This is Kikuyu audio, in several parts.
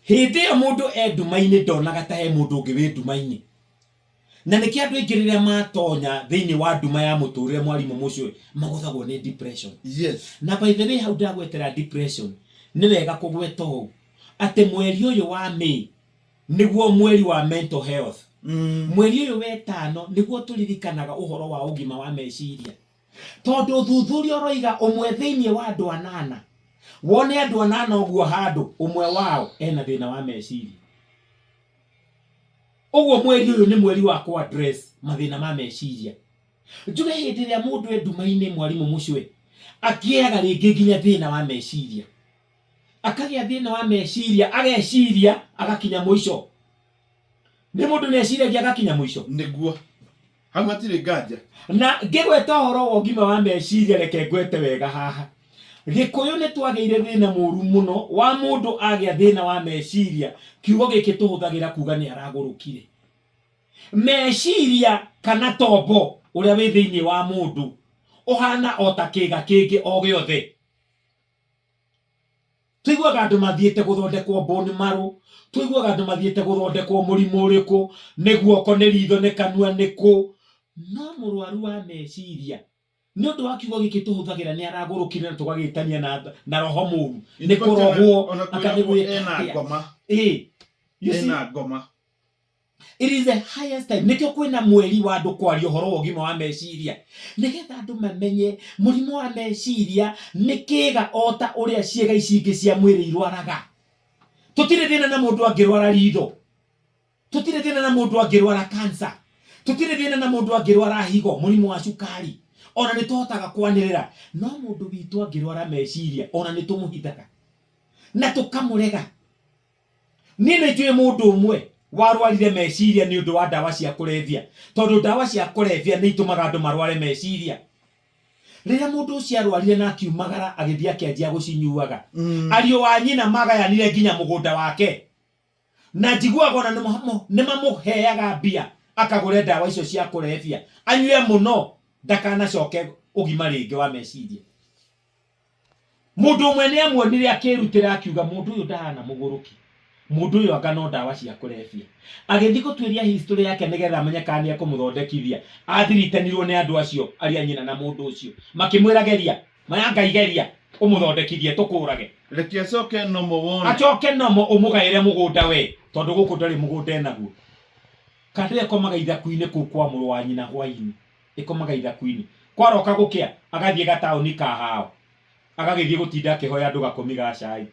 Hĩndĩ ĩyo mũndũ e nduma-inĩ ndonaga ta he mũndũ ũngĩ wĩ nduma-inĩ. Na nĩkĩo andũ aingĩ rĩrĩa matonya thĩinĩ wa nduma ya mũtũrĩre mwarimũ mũcũĩ magũthagwo nĩ depression. Na by the way hau ndagwetera depression nĩ wega kũgweta ũũ atĩ mweri ũyũ wa May nĩguo mweri wa mental health. Mweri ũyũ wetano nĩguo tũririkanaga ũhoro wa ũgima wa meciria. Tondũ ũthuthuria ũroiga ũmwe thĩinĩ wa andũ anana, wone andũ anana ũguo handũ, ũmwe wao ena thĩna wa meciria. Ũguo mweri ũyũ nĩ mweri wa kũ address mathĩna ma meciria. Njuge hĩndĩ ĩrĩa mũndũ e nduma-inĩ mwarimũ mũcwe, akĩaga rĩngĩ nginya thĩna wa meciria. Akagĩa thĩna wa meciria, ageciria agakinya mũico. Nĩ mũndũ nĩ eciragia agakinya mũico. Nĩguo. Hau hatirĩ nganja. Na ngĩgweta ũhoro wa ũgima wa meciria reke ngwete wega haha. Gĩkũyũ nĩ twagĩire thĩna mũru mũno wa mũndũ agĩa thĩna wa meciria, kiugo gĩkĩ tũhũthagĩra kuga nĩ aragũrũkire. Meciria kana tombo ũrĩa wĩ thĩinĩ wa mũndũ ũhana o ta kĩga kĩngĩ o gĩothe. Tũiguaga andũ mathiĩte gũthondekwo bone marrow, tũiguaga andũ mathiĩte gũthondekwo mũrimũ ũrĩkũ, nĩ guoko, nĩ ritho, nĩ kanua, nĩ kũ. No mũrwaru wa meciria, nĩ ũndũ wa kiugo gĩkĩ tũhũthagĩra nĩ aragũrũkire na tũgagĩtania na, na roho mũru, nĩ kũrogwo, Ona anga nĩ kwĩragwo gwĩka ena atĩa. ngoma. Ĩĩ. You see? Ena ngoma. It is the highest time. Nĩkĩo kwĩna mweri wa andũ kwaria ũhoro wa ũgima wa meciria nĩgetha andũ mamenye mũrimũ wa meciria nĩ kĩga o ta ũrĩa ciĩga ici ingĩ cia mwĩrĩ irwaraga. Tũtirĩ thĩna na mũndũ angĩrwara ritho, tũtirĩ thĩna na mũndũ angĩrwara cancer, tũtirĩ thĩna na mũndũ angĩrwara higo, mũrimũ wa cukari, ona nĩ tũhotaga kwanĩrĩra. No mũndũ witũ angĩrwara meciria ona nĩ tũmũhithaga na tũkamũrega. Niĩ nĩ njũĩ mũndũ ũmwe warwarire meciria nĩ ũndũ wa ndawa cia kũrebia, tondũ ndawa cia kũrebia nĩ itũmaga andũ marware meciria. Rĩrĩa mũndũ ũcio arwarire na akiumagara agĩthiĩ akĩanjia gũcinyuaga, ariũ a nyina magayanire nginya mũgũnda wake. Na njiguaga ona nĩ mamũheaga mbia akagũre ndawa icio cia kũrebia, anyue mũno ndakanacoke ũgima rĩngĩ wa meciria. Mũndũ ũmwe nĩ amuonire akĩĩrutĩra akiuga mũndũ ũyũ ndahana mũgũrũki, mũndũ ũyũ anga no ndawa cia kũrebia. Agĩthiĩ gũtuĩria history yake nĩgetha amenye kana nĩ ekũmũthondekithia. Athiritanirwo nĩ andũ acio arĩa nyina na mũndũ ũcio. Makĩmwĩra geria, ma ya Ngai geria ũmũthondekithie tũkũrage. Reke acoke nomo wone. Acoke nomo ũmũgaĩre mũgũnda we tondũ gũkũ ndarĩ mũgũnda enaguo. Kandũ ĩkomaga ithaku-inĩ kũu kwa mũrũ wa nyina hwaĩ-inĩ. Ĩkomaga ithaku-inĩ. Kwaroka gũkĩa, agathiĩ gataũni ka hao. Agagĩthiĩ gũtinda akĩhoya andũ gakũmi ga cai.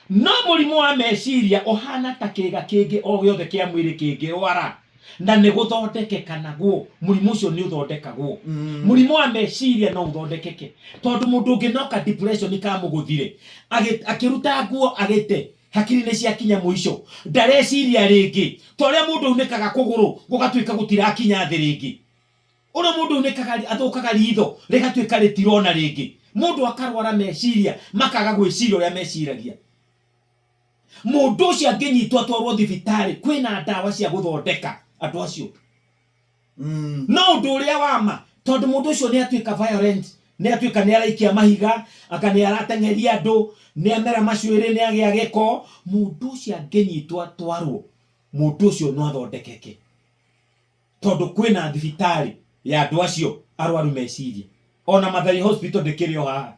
No mũrimũ wa meciria ũhana ta kĩga kĩngĩ o gĩothe kĩa mwĩrĩ kĩngĩrwara, na nĩ gũthondekeka naguo, mũrimũ ũcio nĩ ũthondekagwo. Mũrimũ wa meciria no ũthondekeke. Tondũ mũndũ ũngĩ no ka depression kamũgũthire, akĩruta nguo agĩte, Hakiri nĩ ciakinya mũico, ndareciria rĩngĩ ta ũrĩa mũndũ aunĩkaga kũgũrũ gũgatuĩka gũtirakinya thĩ rĩngĩ. Ũrĩa mũndũ aunĩkaga athũkaga ritho rĩgatuĩka rĩtirona rĩngĩ. Mũndũ akarwara meciria makaga gwĩciria ũrĩa meciragia. Mũndũ ũcio angĩnyitwo atwarwo thibitarĩ kwĩna ndawa cia gũthondeka andũ acio. No ũndũ ũrĩa wa ma, tondũ mũndũ ũcio nĩ atuĩka violent, nĩ atuĩka nĩ araikia mahiga, anga nĩ arateng'eria andũ, nĩ amera macuĩrĩ, nĩ agĩa gĩko, mũndũ ũcio angĩnyitwo atwarwo, mũndũ ũcio no athondekeke. Tondũ kwĩna thibitarĩ ya andũ acio arwaru meciria. Ona Mathari Hospital ndĩkĩrĩ o haha.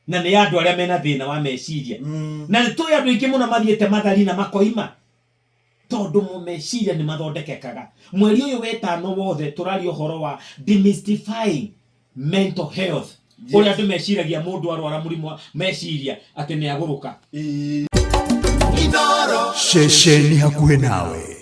Na nĩ ya andũ arĩa mena thĩna wa meciria. Na nĩ tũĩ andũ aingĩ mũno mathiĩte Mathari na makoima. Tondũ mo meciria nĩ mathondekekaga. Mweri ũyũ wetano wothe tũraria ũhoro wa demystifying mental health. Ũrĩa andũ meciragia mũndũ arwara mũrimũ wa meciria atĩ nĩ agũrũka. Ceceni hakuhĩ nawe.